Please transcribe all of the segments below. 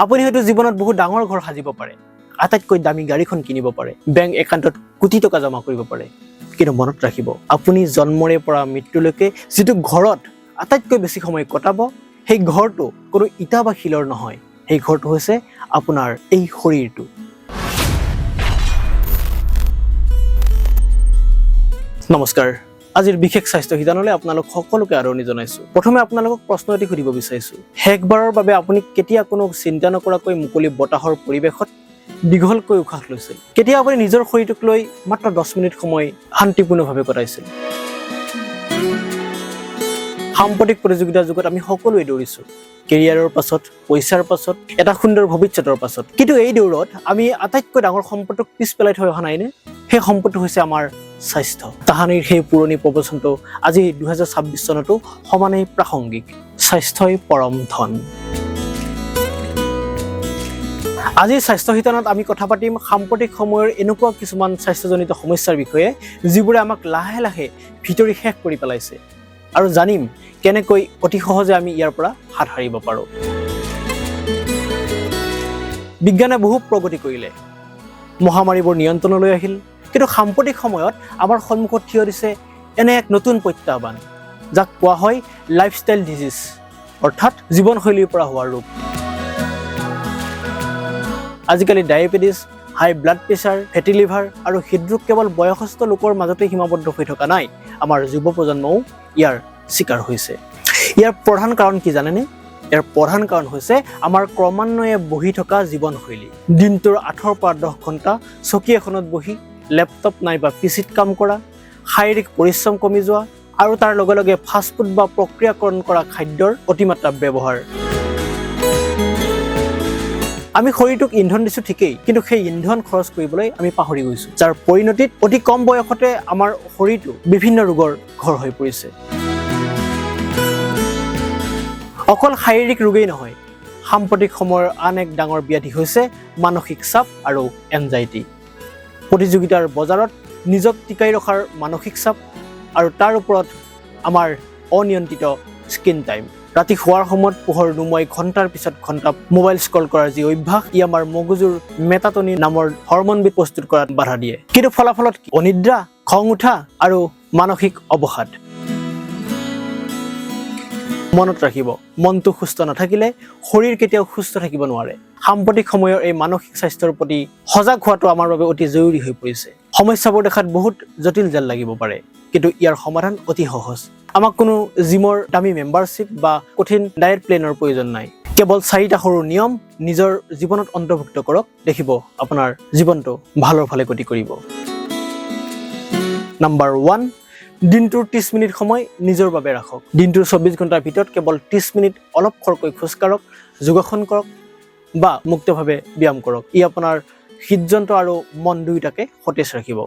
আপুনি হয়তো জীৱনত বহুত ডাঙৰ ঘৰ সাজিব পাৰে, আটাইতকৈ দামী গাড়ীখন কিনিব পাৰে, বেংক একাউণ্টত কোটি টকা জমা কৰিব পাৰে, কিন্তু মনত ৰাখিব, আপুনি জন্মৰে পৰা মৃত্যুলৈকে যিটো ঘৰত আটাইতকৈ বেছি সময় কটাব, সেই ঘৰটো কোনো ইটা বা শিলৰ নহয়। সেই ঘৰটো হৈছে আপোনাৰ এই শৰীৰটো। নমস্কাৰ, আজিৰ বিশেষ স্বাস্থ্য শিতানলৈ আপোনালোক সকলোকে আদৰণি জনাইছো। প্ৰথমে আপোনালোকক প্ৰশ্ন এটি সুধিব বিচাৰিছো। শেষবাৰৰ বাবে আপুনি কেতিয়া কোনো চিন্তা নকৰাকৈ মুকলি বতাহৰ পৰিৱেশত দীঘলকৈ উশাহ লৈছিল? কেতিয়া আপুনি নিজৰ শৰীৰটোক লৈ মাত্ৰ 10 মিনিট সময় শান্তিপূৰ্ণভাৱে কটাইছিল? সাম্প্ৰতিক প্ৰতিযোগিতাৰ যুগত আমি সকলোৱে দৌৰিছো, কেৰিয়াৰৰ পাছত, পইচাৰ পাছত, এটা সুন্দৰ ভৱিষ্যতৰ পাছত। কিন্তু এই দৌৰত আমি আটাইতকৈ ডাঙৰ সম্পদটোক পিছ পেলাই থৈ অহা নাইনে? সেই সম্পদটো হৈছে আমাৰ স্বাস্থ্য। তাহানিৰ সেই পুৰণি প্ৰবচনটো আজি 2026 চনতো সমানেই প্ৰাসংগিক: স্বাস্থ্যই পৰম ধন। আজিৰ স্বাস্থ্য শিতানত আমি কথা পাতিম সাম্প্ৰতিক সময়ৰ এনেকুৱা কিছুমান স্বাস্থ্যজনিত সমস্যাৰ বিষয়ে, যিবোৰে আমাক লাহে লাহে ভিতৰি শেষ কৰি পেলাইছে আৰু জানিম কেনেকৈ অতি সহজে আমি ইয়াৰ পৰা হাত সাৰিব পাৰোঁ। বিজ্ঞানে বহু প্ৰগতি কৰিলে, মহামাৰীবোৰ নিয়ন্ত্ৰণলৈ আহিল, কিন্তু সাম্প্ৰতিক সময়ত আমাৰ সন্মুখত থিয় দিছে এনে এক নতুন প্ৰত্যাহ্বান, যাক কোৱা হয় লাইফষ্টাইল ডিজিজ, অৰ্থাৎ জীৱনশৈলীৰ পৰা হোৱা ৰোগ। আজিকালি ডায়েবেটিছ, হাই ব্লাড প্ৰেছাৰ, ফেটি লিভাৰ আৰু হৃদৰোগ কেৱল বয়সস্থ লোকৰ মাজতে সীমাবদ্ধ হৈ থকা নাই, আমাৰ যুৱ প্ৰজন্মও ইয়াৰ চিকাৰ হৈছে। ইয়াৰ প্ৰধান কাৰণ কি জানেনে? ইয়াৰ প্ৰধান কাৰণ হৈছে আমাৰ ক্ৰমান্বয়ে বহি থকা জীৱনশৈলী। দিনটোৰ 8ৰ পৰা 10 ঘণ্টা চকী এখনত বহি লেপটপ নাইবা পিচিত কাম কৰা, শাৰীৰিক পৰিশ্ৰম কমি যোৱা আৰু তাৰ লগে লগে ফাষ্টফুড বা প্ৰক্ৰিয়াকৰণ কৰা খাদ্যৰ অতিমাত্ৰা ব্যৱহাৰ। আমি শৰীৰটোক ইন্ধন দিছোঁ ঠিকেই, কিন্তু সেই ইন্ধন খৰচ কৰিবলৈ আমি পাহৰি গৈছোঁ, যাৰ পৰিণতিত অতি কম বয়সতে আমাৰ শৰীৰটো বিভিন্ন ৰোগৰ ঘৰ হৈ পৰিছে। অকল শাৰীৰিক ৰোগেই নহয়, সাম্প্ৰতিক সময়ৰ আন এক ডাঙৰ ব্যাধি হৈছে মানসিক চাপ আৰু এনজাইটি। প্ৰতিযোগিতাৰ বজাৰত নিজক টিকাই ৰখাৰ মানসিক চাপ আৰু তাৰ ওপৰত আমাৰ অনিয়ন্ত্ৰিত স্ক্ৰীণ টাইম। ৰাতি শোৱাৰ সময়ত পোহৰ নুমুৱাই ঘণ্টাৰ পিছত ঘণ্টা মোবাইল স্ক্ৰল কৰাৰ যি অভ্যাস, ই আমাৰ মগজুৰ মেলাটনিন নামৰ হৰমনবিধ প্ৰস্তুত কৰাত বাধা দিয়ে। কিন্তু ফলাফলত কি? অনিদ্ৰা, খং উঠা আৰু মানসিক অৱসাদ। মনত ৰাখিব, মনটো সুস্থ নাথাকিলে শৰীৰ কেতিয়াও সুস্থ থাকিব নোৱাৰে। সাম্প্ৰতিক সময়ৰ এই মানসিক স্বাস্থ্যৰ প্ৰতি সজাগ হোৱাটো আমাৰ বাবে অতি জৰুৰী হৈ পৰিছে। সমস্যাবোৰ দেখাত বহুত জটিল যেন লাগিব পাৰে, কিন্তু ইয়াৰ সমাধান অতি সহজ। আমাক কোনো জিমৰ দামী মেম্বাৰশ্বিপ বা কঠিন ডায়েট প্লেনৰ প্ৰয়োজন নাই। কেৱল চাৰিটা সৰু নিয়ম নিজৰ জীৱনত অন্তৰ্ভুক্ত কৰক, দেখিব আপোনাৰ জীৱনটো ভালৰ ফালে গতি কৰিব। নাম্বাৰ 1, দিনটোৰ 30 মিনিট সময় নিজৰ বাবে ৰাখক। দিনটোৰ 24 ঘণ্টাৰ ভিতৰত কেৱল 30 মিনিট অলপ খৰকৈ খোজকাঢ়ক, যোগাসন কৰক বা মুক্তভাৱে ব্যায়াম কৰক। ই আপোনাৰ হৃদযন্ত্ৰ আৰু মন দুয়োটাকে সতেজ ৰাখিব।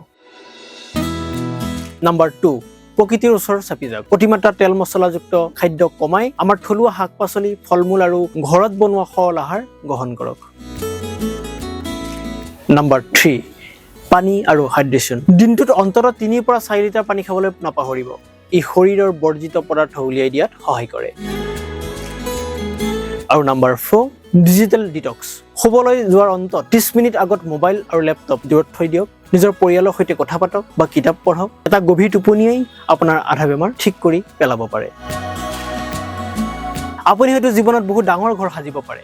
নাম্বাৰ 2, প্ৰকৃতিৰ ওচৰ চাপি যাওক। অতিমাত্ৰা তেল মছলাযুক্ত খাদ্য কমাই আমাৰ থলুৱা শাক পাচলি, ফল মূল আৰু ঘৰত বনোৱা সৰল আহাৰ গ্ৰহণ কৰক। নাম্বাৰ 3, পানী আৰু হাইড্ৰেশ্যন। দিনটোত অন্ততঃ 3ৰ পৰা 4 লিটাৰ পানী খাবলৈ নাপাহৰিব। ই শৰীৰৰ বৰ্জিত পদাৰ্থ উলিয়াই দিয়াত সহায় কৰে। আৰু নাম্বাৰ 4, ডিজিটেল ডিটক্স। শুবলৈ যোৱাৰ অন্তত 30 মিনিট আগত মোবাইল আৰু লেপটপ দূৰত থৈ দিয়ক। নিজৰ পৰিয়ালৰ সৈতে কথা পাতক বা কিতাপ পঢ়ক। এটা গভীৰ টোপনিয়েই আপোনাৰ আধা বেমাৰ ঠিক কৰি পেলাব পাৰে। আপুনি হয়তো জীৱনত বহুত ডাঙৰ ঘৰ সাজিব পাৰে,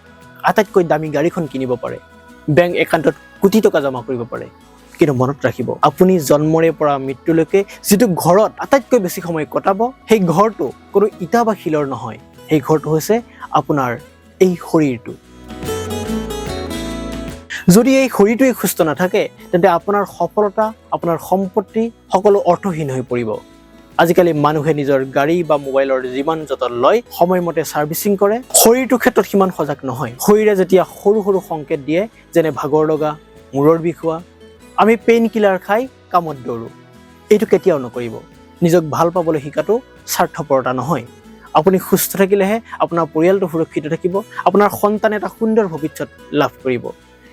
আটাইতকৈ দামী গাড়ীখন কিনিব পাৰে, বেংক একাউণ্টত কোটি টকা জমা কৰিব পাৰে, কিন্তু মনত ৰাখিব, আপুনি জন্মৰে পৰা মৃত্যুলৈকে যিটো ঘৰত আটাইতকৈ বেছি সময় কটাব, সেই ঘৰটো কোনো ইটা বা শিলৰ নহয়। সেই ঘৰটো হৈছে আপোনাৰ এই শৰীৰটো। যদি এই শৰীৰটোৱে সুস্থ নাথাকে, তেন্তে আপোনাৰ সফলতা, আপোনাৰ সম্পত্তি সকলো অৰ্থহীন হৈ পৰিব। আজিকালি মানুহে নিজৰ গাড়ী বা মোবাইলৰ যিমান যতন লয়, সময়মতে ছাৰ্ভিচিং কৰে, শৰীৰটোৰ ক্ষেত্ৰত সিমান সজাগ নহয়। শৰীৰে যেতিয়া সৰু সৰু সংকেত দিয়ে, যেনে ভাগৰ লগা, মূৰৰ বিষ হোৱা, আমি পেইন কিলাৰ খাই কামত দৌৰোঁ। এইটো কেতিয়াও নকৰিব। নিজক ভাল পাবলৈ শিকাটো স্বাৰ্থপৰতা নহয়। আপুনি সুস্থ থাকিলেহে আপোনাৰ পৰিয়ালটো সুৰক্ষিত থাকিব, আপোনাৰ সন্তানে এটা সুন্দৰ ভৱিষ্যত লাভ কৰিব।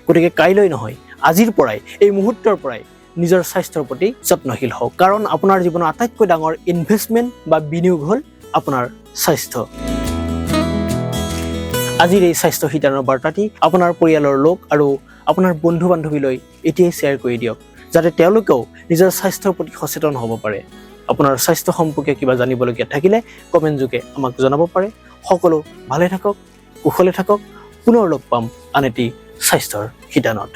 গতিকে কাইলৈ নহয়, আজিৰ পৰাই, এই মুহূৰ্তৰ পৰাই নিজৰ স্বাস্থ্যৰ প্ৰতি যত্নশীল হওক, কাৰণ আপোনাৰ জীৱনৰ আটাইতকৈ ডাঙৰ ইনভেষ্টমেণ্ট বা বিনিয়োগ হ'ল আপোনাৰ স্বাস্থ্য। আজিৰ এই স্বাস্থ্য শিতানৰ বাৰ্তাটি আপোনাৰ পৰিয়ালৰ লোক আৰু আপোনাৰ বন্ধু বান্ধৱীলৈ এতিয়াই শ্বেয়াৰ কৰি দিয়ক, যাতে তেওঁলোকেও নিজৰ স্বাস্থ্যৰ প্ৰতি সচেতন হ'ব পাৰে। আপোনাৰ স্বাস্থ্য সম্পৰ্কে কিবা জানিবলগীয়া থাকিলে কমেণ্ট যোগে আমাক জনাব পাৰে। সকলো ভালে থাকক, কুশলে থাকক। পুনৰ লগ পাম আন এটি স্বাস্থ্যৰ শিতানত।